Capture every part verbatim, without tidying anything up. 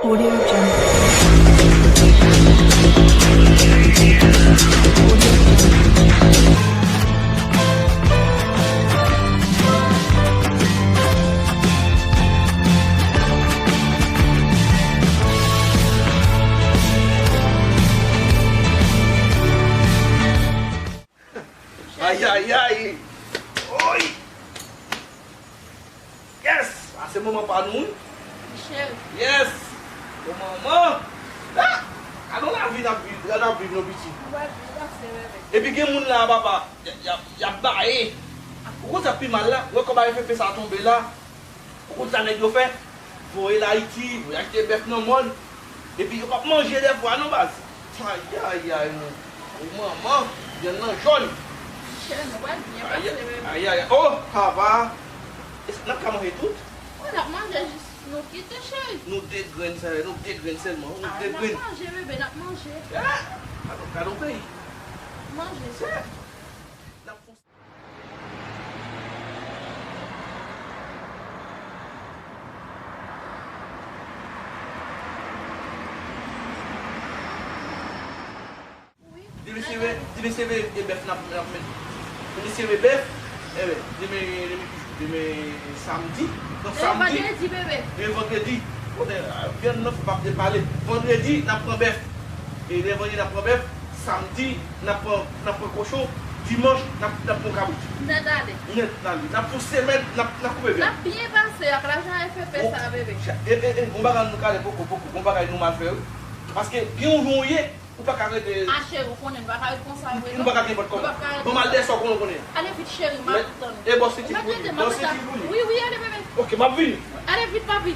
Audio Jungle. Ayayay! Oy! Yes! A se moman pa nou, wi. Cheri. Yes! Bon manman! Ah! Gade yon lavi n ap viv, n ap viv non piti. Ou wè, ou wè se reve. Epi gen moun la, papa, y ap, y ap, y ap baye. Ou konn sa k pi mal la? Ou wè kòb a F F P sa tonbe la? Ou konn sa nèg yo fè? Voye l Ayiti, voye achte bèf nan mòn. Epi yo p ap manje dèfwa non baz. Ayayay non. O manman, vyann nan jòn. Cheri, nou pral byen pase menm. Ayayay. Oh, sa va. Èske n ap ka manje tout? Wi, n ap manje jis nou kite, cheri. Nou de grenn sa, nou de grenn sèlman, nou de grenn. N ap manje, bebe, n ap manje. Ah, gade yon peyi. Manje. N ap Demen se ve, demen se ve e bèf n ap, n ap met. Demen se ve bèf, e bèf, demen, demen ki jou? Demen samdi. Non, samdi. Demen vandredi, bebe. Demen vandredi. Konnen, a, vyann nan fè pa pale. Vandredi, n ap pran bèf. E lè vandredi n ap pran bèf, samdi n ap pran, n ap pran kochon, dimanch n ap, n ap pran kabrit. Nèt ale. Nèt ale. N ap fè yon semèn, n ap, n ap koupe vyann. N ap byen pase ak lajan F F P sa, bebe. E, e, e, gon bagay nou kale poko, poko, gon bagay nou mal fè, wi. Paske gen yon jan w ye, ou pa ka rete. A, cheri, ou konnen nou pa ka ret konsa vre, non. Nou pa ka gen pòt kòb. Nou pa ka ret konsa. Ban m al dèyè sa w konnen, w konnen. Ale vit, cheri, m ap tann ou. E bò se ki pou li. Bò se ki pou li. Wi, wi, ale, bebe. Ok, m ap vini. Ale vit, papi.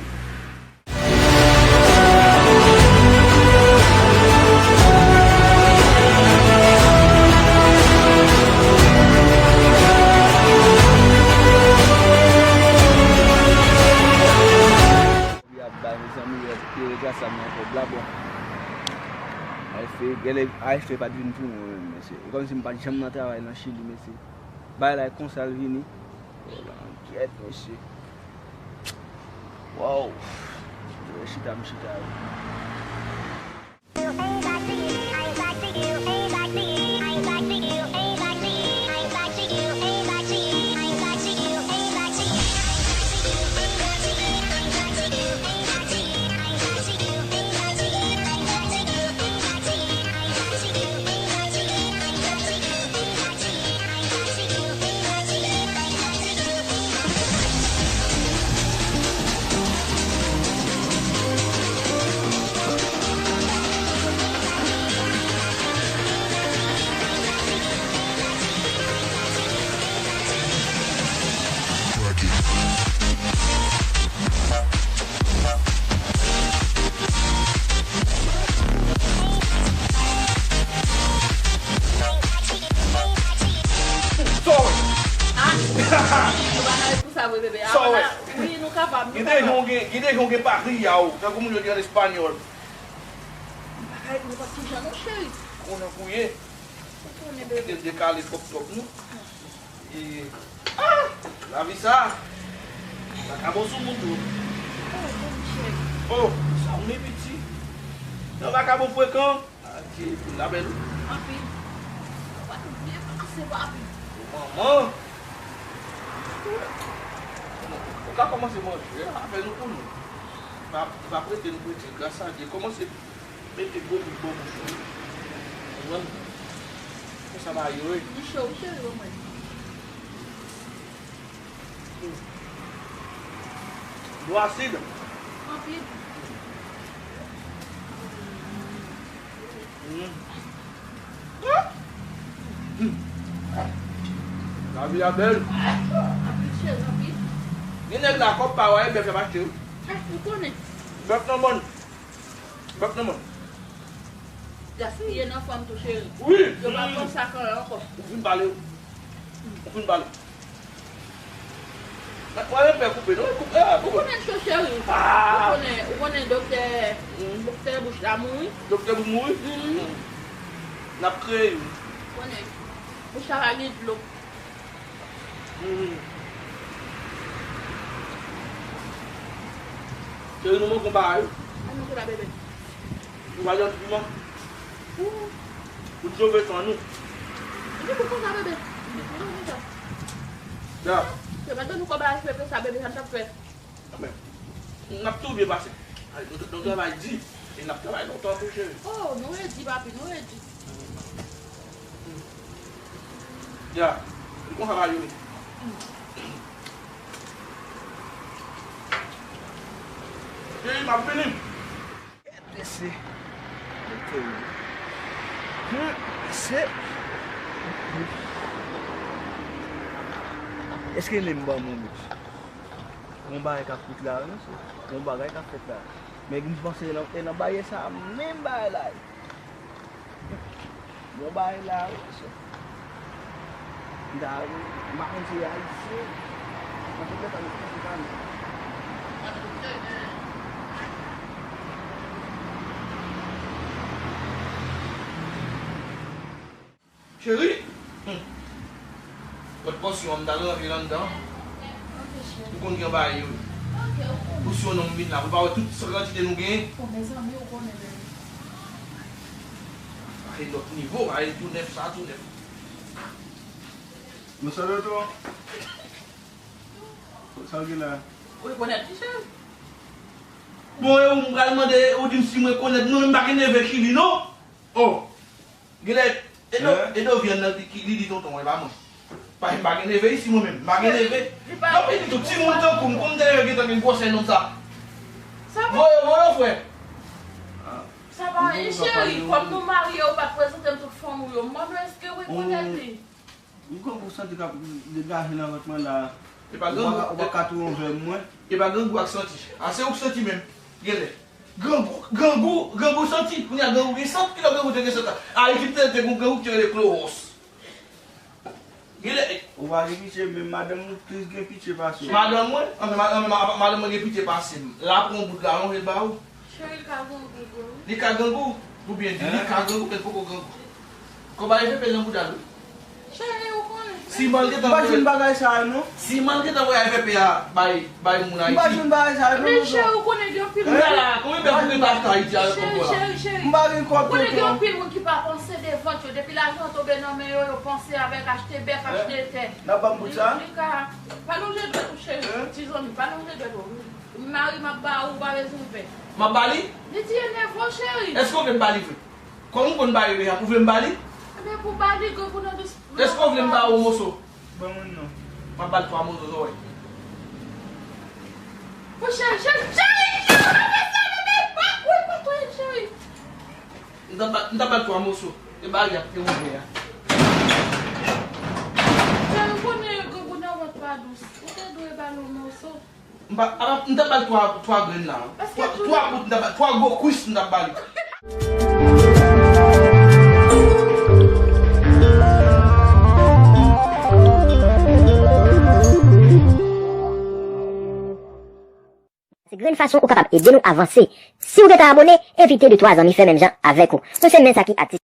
Y ap bay, mezanmi, yo, yo retrase m nan kòb la, bon. A F P, gèlè, A F P pa t vin pou mwen menm, mesye. E kòmsi m pa t janm nan travay nan Chili, mesye. Bagay la e konsa l vini. Oh, langyèt, mesye. Wow. Yo chita, m chita, wi. Sa w wè? Ah, nou pa ka ret konsa vre, bebe. Sa w wè? Wi, nou kapab, nou kapab. Gen de jan w gen, gen de jan w gen pari a w, tankou moun yo di an espanyòl. M pa ka ret nenpòt ki jan non, cheri. Konnen kouye. Ou konnen, bebe. Kite m dekale twòp twòp, non. E, ah! Lavi sa a, vakabon sou moun tou. Oh, bon, cheri. Oh, sa w men piti. Yon vakabon frekan. Adye, poul la bèl wi. Anpil. Ou pa bliye pase papi. Manman. Ou ka kòmanse manje, afè nou pou nou. Pa, pa prete nou prete, gras a Dye. Kòmanse mete gwo bouch bò bouch ou. Konprann? Konsa ba yo, wi. Li cho wi, cheri, ban mwen. Dlo asid. Anpil. Mm. Mm. Lavi a bèl. Anpil cheri, anpil. Gen nèg la kòb pa wè, bèf y ap achte wi. Ah, ou konnen. Bèf nan mòn. Bèf nan mòn. Gaspiye nan fanm tou, cheri. Wi. Yo pa pran sa kan ankò. Ou fin pale. Ou fin pale. Mwen menm pè koupe, non? Koupe, ah, koupe. Ou konnen cho, cheri. Ah. Ou konnen, ou konnen doktè, doktè bouch la mouri. Doktè bouch mouri? Mhm. N ap kreye. Konnen. Bouch la pa gen dlo. Hmm. Cheri, nou manke yon bagay wi. Ann nou koupe bebe. Nou pa janti piman. Pou, pou n sove san nou. Epi pou konsa bebe. Pou konsa. Ya. Se pa nou kòb a F P P sa bebe, sa n t ap fè. N ap tou byen pase. Ay, nou, nou travay di. E n ap travay lontan tou, cheri. Oh, nou redi, papi, nou redi. Ya, li konsa va jwe. Cheri, m ap vini. Prese. Mete w. Hmm, prese. Èske n ban mwen bouch? Gon bagay k ap fèt la, wi, mesye. Gon bagay k ap fèt la. Men m panse e nan, e nan baryè sa a, menm bagay la ye. Gon bagay la, wi, mesye. M ta, m pa konn si e ayisyen. Mwen te gentan met konsi pa nou. Cheri, hmm. Lòt pòsyon an, m t al rantre anndan. Ok, cheri. Ou konn ki anba yo. Ok, ou konnen. Pòsyon non m vin la. Ou pa wè tout san kantite nou genyen? Bon, mezanmi, ou konnen, bebe. Sa se lòt nivo, sa se tou nèf, sa tou nèf. Bonswa, tonton. Sa w gen la? Ou rekonèt li, cheri? Bon, e ou m pral mande, ou di m si mwen rekonèt. Mwen menm m pa gen neve Chili, non. Oh. Genlè, e do, e do vyann nan ki li di tonton, e pa mwen. Paske m pa gen neve isi mwen menm, m pa gen neve. Non, men li tou timoun tankou m, kòm m te gentan gen gwosè nonm sa. Voye, voye, frè. Sa pa anyen, cheri, kòm nou marye, ou pa t prezante m tout fanm ou yo. M mande w èske ou rekonèt li? M konn pou santi k ap degaje nan vant mwen la. E pa grangou. Ou pa ka, ou pa ka tou anvè mwen. E pa grangou ak santi. A se ou k santi menm. Genlè. Grangou, grangou, grangou santi. Kounye a grangou gen sant. Kilè grangou te gen sant la? Ayiti te, te gen grangou ki te rele Klowòs. Genlè. Ou pa gen pitye, menm madanm ou plis gen pitye pase w. Madanm mwen? Anben, ma-, anben, ma-, madanm mwen gen pitye pase m. L ap pran yon bout la, lonje l ba ou. Cheri, li ka grangou vre, wi. Li ka grangou? Ou byen di, li ka grangou, men l poko grangou. Kòb a F P P nan bouda l, wi. Cheri, ou konnen. Si m al gentan voye, m pa jwenn bagay sa a, non. Si m al gentan voye F P P a bay, bay moun Ayiti. M pa jwenn bagay sa a, non, non, non. Men cheri, ou konnen gen anpil moun la. Konbyen bèf ou gentan achte Ayiti avèk kòb la? Cheri, cheri, cheri. M pa gen kòb, tonton. Ou konnen gen anpil moun ki pa panse de vant yo. Depi lajan tonbe nan men yo, yo panse avèk achte bèf, achte tè. N ap ban m bout sa? Li, li ka. Pa lonje dwèt ou, cheri. Ti zanmi, pa lonje dwèt ou. Mari m ap ba ou, ou pa bezwen pè. M ap ba li? Li di e nève w, cheri. Èske w vle m ba li vre? Kòm ou konn ba li deja, ou vle m ba li? Ebyen, pou ba li, grangou nan dous. Èske w vle m ba ou yon moso? Ban mwen non. M ap ba l twa moso, sa w wè. Pou cheri, cheri, cheri, cheri, pa fè sa, bebe, pa kouri, pa kouri, cheri. M t ap ba, m t ap ba l twa moso. E ba li ap te ouvè a. Cheri, ou konnen grangou nan vant pa dous. Ou te dwe ba l yon moso. M pa, apa, m t ap ba l twa, twa grenn la. Twa, twa kout, m t ap ba, twa gwo kwis, m t ap ba li. Se grenn fason ou kapab ede nou avanse. Si w gentan abone, envite de twa zanmi fè menm jan avèk ou. Nou se men sa ki atis.